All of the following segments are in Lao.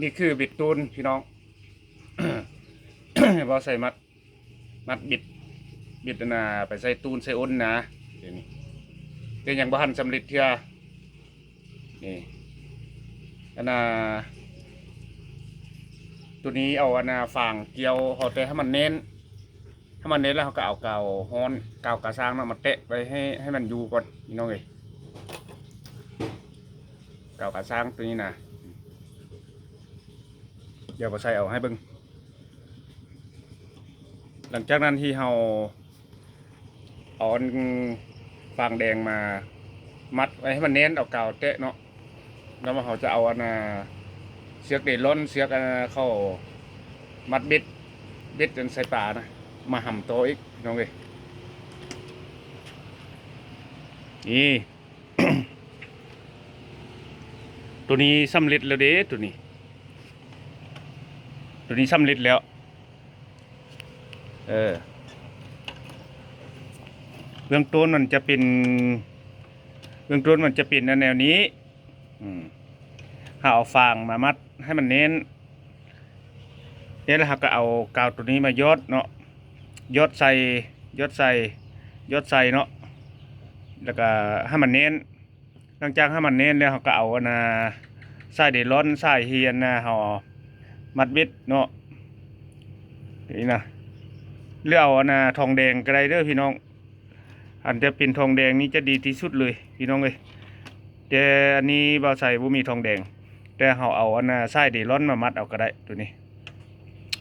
ນີ້ຄືເບັດຕູນພີ່ນ້ອງ ເວົ້າໃສ່ມັດ ມັດເບັດ ເບັດອັນນ່າ ໄປໃສ່ຕູນໃສ່ອົນນະ ດຽວນີ້ ແຕ່ຍັງບໍ່ທັນສຳເລັດເທື່ອ ນີ້ ອັນນ່າ ໂຕນີ້ເອົາອັນນ່າ ຟາງກ່ຽວ ເອົາແຕ່ໃຫ້ມັນແໜ້ນ ໃຫ້ມັນແໜ້ນແລ້ວ ເຮົາກໍເອົາກາວຮ້ອນ ກາວກະຊາງເນາະ ມາແຕະໄວ້ໃຫ້ ໃຫ້ມັນຢູ່ກ່ອນ ພີ່ນ້ອງເອີຍ ກາວກະຊາງໂຕນີ້ນະ ດຽວບໍ່ໃສ່ເອົາໃຫ້ເບິ່ງ ຫຼັງຈາກນັ້ນທີ່ເຮົາເອົາອັນຟາງແດງມາມັດໄວ້ໃຫ້ມັນແໜ້ນ ເອົາກາວແຕະເນາະ ແລ້ວເຮົາຈະເອົາອັນນ່າ ເຊືອກໄນລອນ ເຊືອກອັນເຂົາມັດເບັດ ເບັດອັນໃສ່ປານະ ມາຫຳຕໍ່ອີກ ພີ່ນ້ອງເອີຍ ນີ້ ໂຕນີ້ສຳເລັດແລ້ວເດ້ ໂຕນີ້ ໂຕນີ້ສຳເລັດແລ້ວ ເອີ ເບື້ອງຕົ້ນມັນຈະເປັນ ເບື້ອງຕົ້ນມັນຈະເປັນອັນແນວນີ້ ອືມ ເຮົາເອົາຟາງມາມັດໃຫ້ມັນແໜ້ນ ແລ້ວເຮົາກໍເອົາກາວໂຕນີ້ມາຢອດເນາະ ຢອດໃສ່ ຢອດໃສ່ ຢອດໃສ່ເນາະ ແລ້ວກໍໃຫ້ມັນແໜ້ນ ຫຼັງຈາກໃຫ້ມັນແໜ້ນແລ້ວ ເຮົາກໍເອົາອັນນ່າ ສາຍໄນລອນ ສາຍທີ່ອັນນ່າ ເຮົາມັດເບັດເນາະ ນີ້ນະ ຫຼືເອົາອັນນ່າ ທອງແດງກໍໄດ້ເດີພີ່ນ້ອງ ອັນຈະເປັນທອງແດງນີ້ຈະດີທີ່ສຸດເລີຍພີ່ນ້ອງເອີຍ ແຕ່ອັນນີ້ບ່າວໄຊບໍ່ມີທອງແດງ ແຕ່ເຮົາເອົາອັນນ່າ ສາຍໄນລອນມາມັດເອົາກໍໄດ້ ໂຕນີ້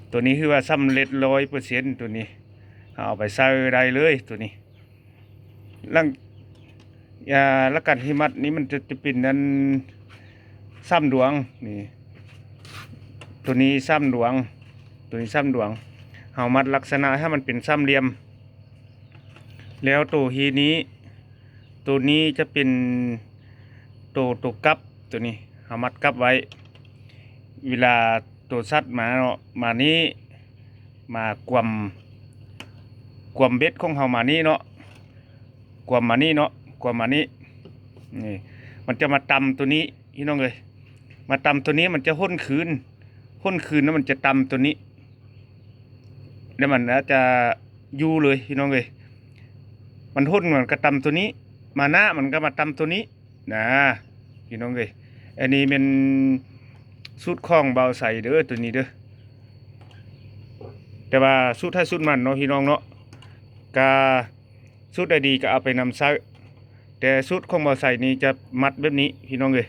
ໂຕນີ້ຄືວ່າສຳເລັດຮ້ອຍເປີເຊັນ ໂຕນີ້ເຮົາເອົາໄປໃຊ້ໄດ້ເລີຍ ໂຕນີ້ ຫຼັງ ອ່າ ລະກັນທີ່ມັດນີ້ມັນຈະ ຈະເປັນອັນ ສາມດວງ ນີ້ ໂຕນີ້ສາມດວງ ໂຕນີ້ສາມດວງ ເຮົາມັດລັກສະນະໃຫ້ມັນເປັນສາມຫຼ່ຽມ ແລ້ວໂຕທີ່ນີ້ ໂຕນີ້ຈະເປັນໂຕ ໂຕກັບ ໂຕນີ້ເຮົາມັດກັບໄວ້ ເວລາໂຕສັດມາເນາະ ມານີ້ ມາກວມ ກວມເບັດຂອງເຮົາມານີ້ເນາະ ກວມມານີ້ເນາະ ກວມມານີ້ ນີ້ ມັນຈະມາຕຳໂຕນີ້ ພີ່ນ້ອງເອີຍ ມາຕຳໂຕນີ້ ມັນຈະຫົນຄືນ ຫົນຄືນແລ້ວມັນຈະຕຳໂຕນີ້ ແລ້ວມັນອາດຈະຢູ່ເລີຍ ພີ່ນ້ອງເອີຍ ມັນຫົນ ມັນກໍຕຳໂຕນີ້ ມາໜ້າມັນກໍມາຕຳໂຕນີ້ນະ ພີ່ນ້ອງເອີຍ ອັນນີ້ແມ່ນສູດຂອງບ່າວໄຊເດີ ໂຕນີ້ເດີ ແຕ່ວ່າສູດໃຜສູດມັນເນາະ ພີ່ນ້ອງເນາະ ກະສູດໃດດີກໍເອົາໄປນຳໃຊ້ ແຕ່ສູດຂອງບ່າວໄຊນີ້ຈະມັດແບບນີ້ ພີ່ນ້ອງເອີຍ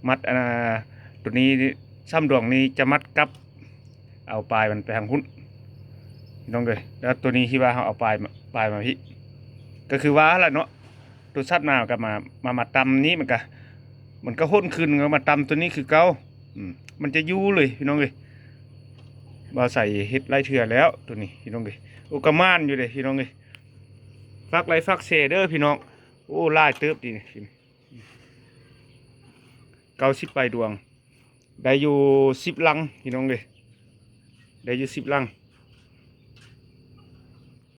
ມັດ ອັນນ່າ ໂຕນີ້ ສາມດວງນີ້ຈະມັດກັບ ເອົາປາຍມັນໄປທາງພຸ້ນ ພີ່ນ້ອງເອີຍ ແລ້ວໂຕນີ້ທີ່ວ່າເຮົາເອົາປາຍ ປາຍມາພີ້ ກໍຄືວ່າຫັ້ນລະເນາະ ໂຕສັດມາກໍມາ ມາ ມາຕຳນີ້ ມັນກໍ ມັນກໍຫົນຄືນ ກໍມາຕຳໂຕນີ້ຄືເກົ່າ ອືມ ມັນຈະຢູ່ເລີຍ ພີ່ນ້ອງເອີຍ ບ່າວໄຊເຮັດຫຼາຍເທື່ອແລ້ວໂຕນີ້ ພີ່ນ້ອງເອີຍ ໂອ້ ກໍໝານຢູ່ເດ້ ພີ່ນ້ອງເອີຍ ຝາກໄລ້ຝາກແຊເດີ ພີ່ນ້ອງ ໂອ້ ຫຼາຍເຕີບຕິ ເກົ້າສິບປາຍດວງ ໄດ້ຢູ່ສິບຫຼັງ ພີ່ນ້ອງເອີຍ ໄດ້ຢູ່ສິບຫຼັງ